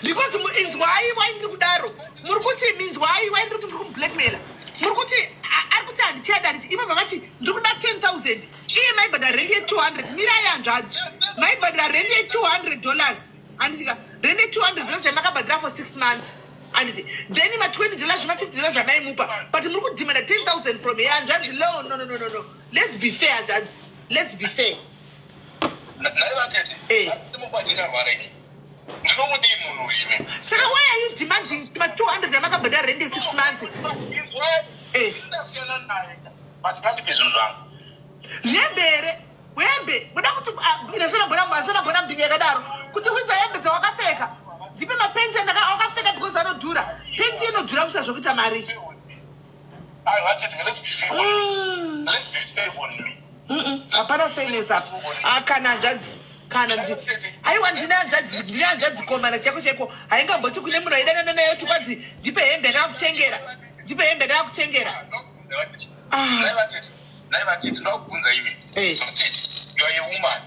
because inzwai wai ndiri kudaro. Muri kuti minzwai wai ndiri kuti ndiri kumublackmaila. Muri kuti ari kuti handichada handiti ivo vavati ndiri kuda 10,000 iye maibhadhara rendi ye200. Mirai hanzvadzi, maibhadhara rendi ye$200 handitika? Rendi ye$200 yamakabhadhara for 6 months handiti? Then ma$20 ma$50 amaimupa, but muri kudhimanda 10,000 from here. Hanzvadzi, no, no, no, no, no, no, let's be fair hanzvadzi, let's be fair. Nhai vatete, mukwatingarwara ini ndinomudii munhu imi? Saka why are you demanding ma200 amakabhadhara rendi ye6 months? Ndasiyana naye but ngandipe zvinhu zvangu. Hembe here? Hembe muda kuti asana bona mbinga yakadaro kuti widza hembe dzawakapfeka, ndipe mapenzi awakapfeka because anodhura. Penzi inodhura kusa zvokuita mari. Aiwa vatete, let's be fair on me. Let's be fair on me. Hapana fairness apa. Ah, kana hanzvadzi, kana ndi aiwa, ndine hanzvadzi, ndine hanzvadzi komana chako chaiko haingamboti kune munhu aidanana nayo kuti kwanzi ndipe hembe ndakakutengera, ndipe hembe ndakakutengera. Ah. Nhai vatete, nhai vatete, ndakubvunza imi. Vatete, you are a woman.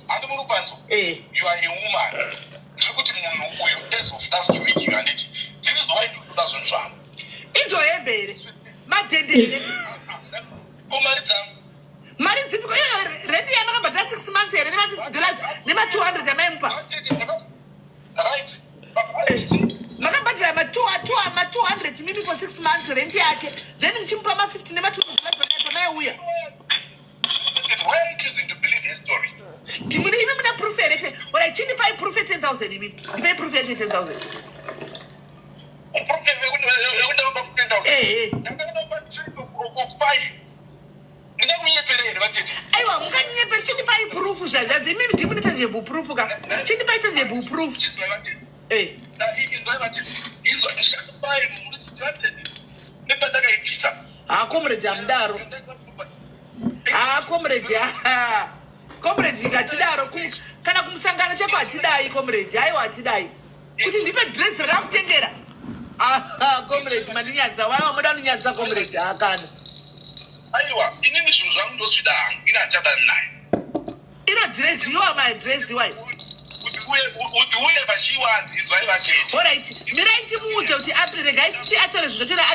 Handi muri kupanzwa? You are a woman. Ndiri kuti munhu uyu as of last week handiti, this is why ndiri kuda zvinhu zvangu. Idzo hembe here? Madhende here? Ko mari dzangu? Mari dzipiko? Iyo rendi yamakabhadhara 6 months here nema$50 nema200 amaimupa? Right. Makabhadhara ma200 mimi for 6 months rent yake, then muchimupa ma50 nema$200 pamaiuya. Why are you choosing to believe his story? Ndimune imi muna proof here? Ora chindipai proof ye10,000 imi, ndipai proof yacho ye10,000. Proof yekuti ndakapa 10,000? Ehe. Ndakapa 3 or 5. Ndingakunyeperere vatete? Aiwa, munganyeperi, chindipai proof zvazvadzi. Imimi ndimune tangible proof ka, chindipai tangible proof. Chinzwai vatete. Eh. Inzwai vatete, inzwa ndichakupai muri vatete nepandakaibvisa. Ha, comrade, hamudaro. Ha, comrade, ha, comrade, ngatidaro kana kumusangano chako hatidai comrade. Aiwa, hatidai kuti ndipe dress rakakutengera. Aha, comrade, mandinyadza. Waiwa muda kundinyadzisa comrade, hakana. Aiwa, inini zvinhu zvangu ndozvida hangu, ini handichadani naye. Iro dress iwa, madress iwai. Kuti uye vachiwanzi, inzwai vatete. Alright, mirai timuudze kuti regai titi atore zvinhu zvachona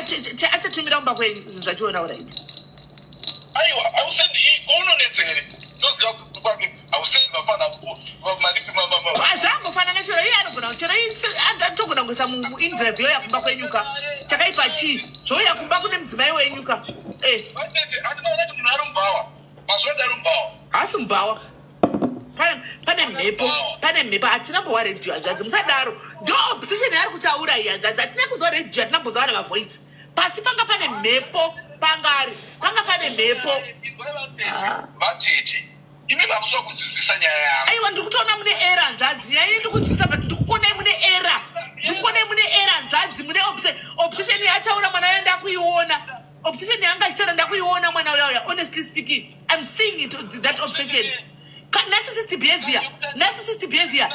achatumira kumba kwenyu zvinhu zvachona, alright? Aiwa, hausendi kwaunonetsere, ndoziva kwake hausendi vafana maripi. Hazvangofanana, chero iye anogona, chero atogona. Mukangoisa muindrive yoya kumba kwenyuka, chakaipa chii? Zvoya kumba kune mudzimai wenyuka. Eh. Haasi mubhawa, pane mhepo, pane mhepo. Hatina mbowa redhiyo, hanzvadzi, musadaro. Ndo obsession yaari kutaura iyi, hanzvadzi. Hatina kunzwa redhiyo, hatina mbonzwa vana mavoice pasi. Panga pane mhepo, pangari panga pane mhepo. Vatete, imi makuzoa kunzwisisa nyaya yangu. Aiwa, ndiri kutoona mune error, hanzvadzi. Nyaya iyi ndiri kunzwisa, but ndiri kukuonai mune error, ndiri kukuonai mune error, hanzvadzi. Mune obsession yaataura mwana uya, ndakuiona. Obsession yanga achitaura ndakuiona mwana uya uya. Honestly speaking, I'm seeing it, that obsession. Narcissist behavior, narcissist behavior,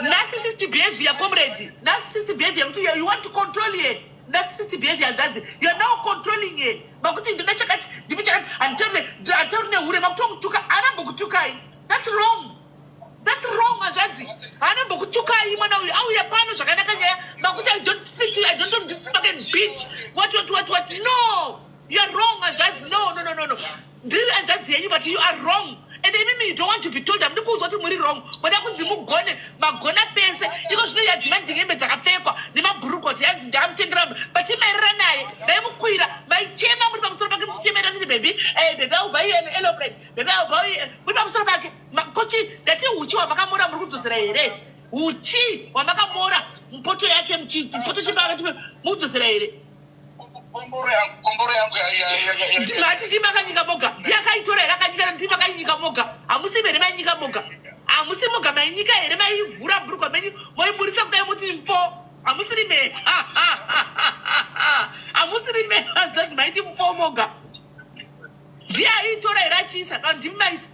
narcissist behavior, comrade, narcissist behavior, kuti you want to control here. Narcissist behavior, hanzvadzi. You are now controlling here. Makuti ndinoda chakati, ndimi chakati, handitauri nehure. Makutomutuka, anambokutukai. That's wrong, that's wrong, hanzvadzi. Haanambokutukai mwana uyu. Auya pano zvakanaka nyaya, makuti, "I don't speak to you, I don't talk to this fucking bitch," what, what, what, what. No, you are wrong, hanzvadzi. No, no, no, no, no. Ndiri hanzvadzi yenyu, but you are wrong. And imimi, you don't want to be told. Hamudi kuudzwa kuti muri wrong. Moda kunzi mugone, magona pese. Iko zvino yadhimanding hembe dzakapfekwa nemabhurukwa kuti yanzi ndakamutengera, but imairira naye, maimukwira, maichema muri pamusoro pake, muchichemerera kuti, "Baby, eh, baby, I will buy you an aeroplane. Baby, I will buy you." Muri pamusoro pake. Kochi ndati uchi hwamakamora muri kudzosera here? Uchi hwamakamora mupoto yake, mupoto chipakati, mukudzosera here? Komboro yangu. Mati ndimakanyika moga? Ndiakaitora here akanyika? Ndimakanyika moga? Hamusi here mainyika moga? Hamusi moga mainyika here? Maivhura bhurukwa menyu, moiburisa kudai, muti mpo. Hamusiri me, hamusiri me, hanzvadzi. Maiti mpo moga. Ndiye aitora here achiisa, kana ndimi maisa?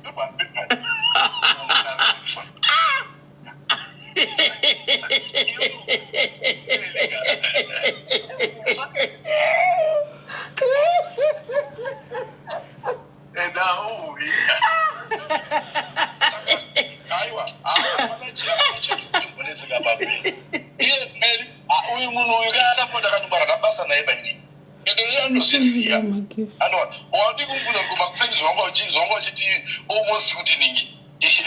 Ah! Endauvi, aiwa, iye Mary uyu, munhu uyu kaasapota akandibara kabasa naye bainini, ende iye andozviziya. Andoa wadi kumubvunza kumakuseni zvangu achiti almost kuti ningi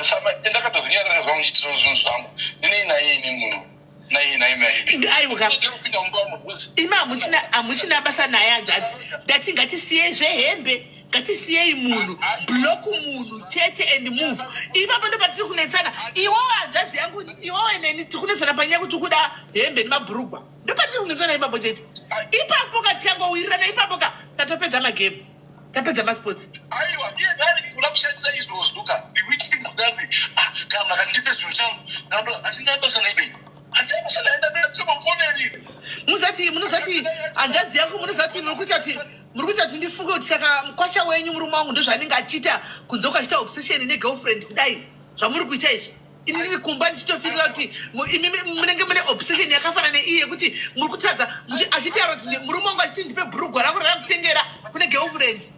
sama ndakatozvinyarara zvangu chitiro zvinhu zvangu. Ndinei naye ini munhu, naye naye naye. Aiwa. Kupinda mumba mubhuzi. Imi hamuchina basa naye, hanzvadzi. Ndati ngatisiyei zvehembe, ngatisiyei munhu, block munhu chete and move. Ipapo ndo patiri kunetsana. Iwewe, hanzvadzi yangu, iwewe neni tiri kunetsana panyaya kuti kuda hembe nemabhurugwa. Ndo patiri kunetsana ipapo chete. Ipapo ka tikangowirirana ipapo ka, tatopedza magame, tapedza masports. Aiwa, iye dani kuda kushandisa izvozvo ka, ndikuti kana munhu akandipe zvinhu changu, ndando hatina basa naibei, hatina basa naye, ndatomafoneri. Muzati, munozati, hanzvadzi yangu, munozati muri kuita kuti ndifunge kuti saka mukwasha wenyu, murume wangu, ndozvaanenge achiita kunze uko, achiita obsession negirlfriend kudai, zvamuri kuita izvi. Ini ndiri kumba ndichitofirira kuti imimi munenge mune obsession yakafanana neiyi yekuti muri kutadza achitaura kuti murume wangu achiti ndipe bhurugwa rangu rakakutengera kune girlfriend.